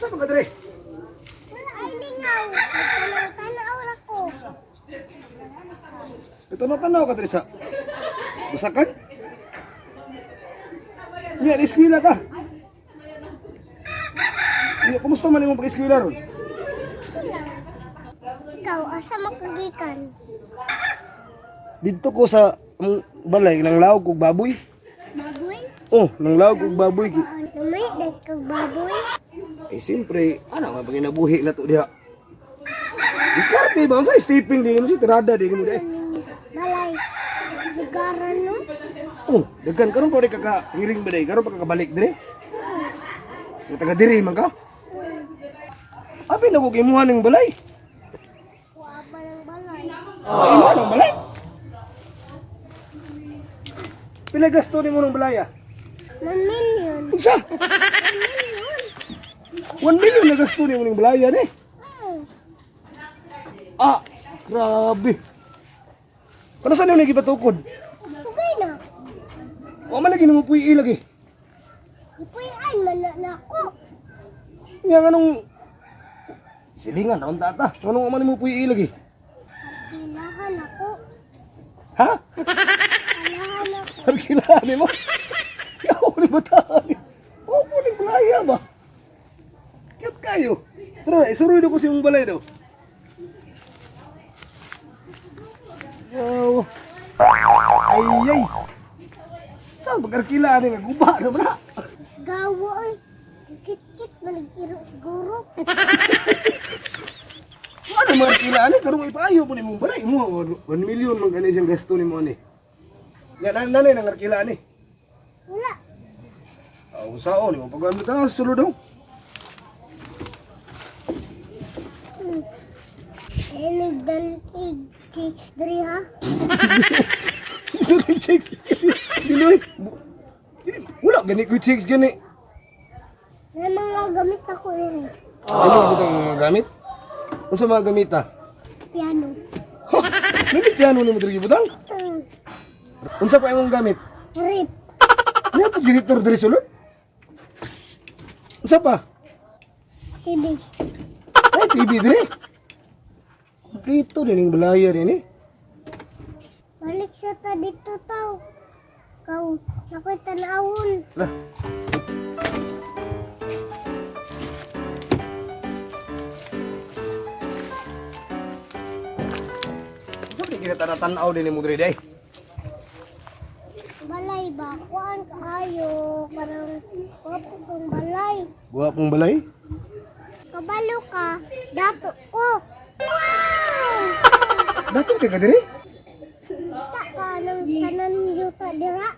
Asa man ka dire? Wala ay lingaw. Nagtanaw-tanaw ra ko. Ito na tanaw ka dire sa Basakan? Niya, eskwela ka. Niya, kumusta man imong pag-eskwela ron? Wala. Ikaw, asa makagikan? Didto ko sa among balay nang lawog kog baboy. Baboy? Oh, nang lawog kog baboy. Lumay, dahil kag baboy. Eh siyempre, ano nga panginabuhi na to diha. Diskarte ba? Unsa stepping din mo si tirada din mo di. Balay. Lugaran no? Oh, daghan karon pa ka ka hiring ba day? Karon pa ka kabalik dire? Nga taga diri man ka? Abi na ko kimuha ning balay. Wa pa ng balay. Ah, imuha ng balay. Pila gasto nimo ng balay ah? 1 million. Unsa? 1 million. 1 million na gasto nimo ning balaya ni. Ah, grabe. Ano sa nimo gipatukod? Tugay na. Wa man lagi nimo puy lagi. Ipuy-an man na nako. Nga nganong silingan raon tata. Nganong wa man nimo puy lagi? Kilahan ako. Ha? Kilahan ako. Arkilahan nimo. Yaw ni bata ni. Wa po ning balaya ba? Cute kayo. Tara, isuroy na ko si mong balay daw. Wow. Ay ay. Saan pag-arkila ni guba na ba? Isgawa ay. Kikit-kit malig-iro siguro. Ano mga arkila ani karong ipaayo po nimong balay mo 1 million man gani siyang gasto nimo ani. Ya nan nanay nang arkila ani. Wala. Ah, usaon nimo pag-ambit na sulod daw. Eh, nagdalig chicks diri ha. Dili chicks. Dili. Wala gani ko chicks gani. May mga gamit ako diri. Ano ba itong mga gamit? Unsa mga gamit ah? Piano. Ha? Nami piano nimo diri gibutang? Unsa pa imong gamit? Rip. Niya pa generator diri sulod? Unsa pa? TV. Ay, TV diri. Kompleto din yung balaya din eh. Balik sa ta dito taw. Kau, ako'y tanawon. Lah. Unsa ba ginatanaw din nimo diri day? Balay ba? Kuan kaayo. Karang wapo kong balay. Gwapong balay? Kabalo ka, dato ko. Wow! Dato kay ka diri? Kita ka ng tanan yuta dira.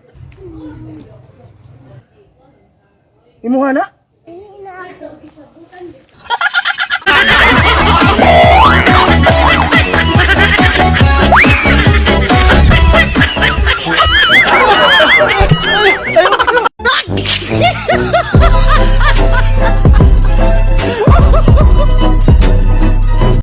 Imuha na?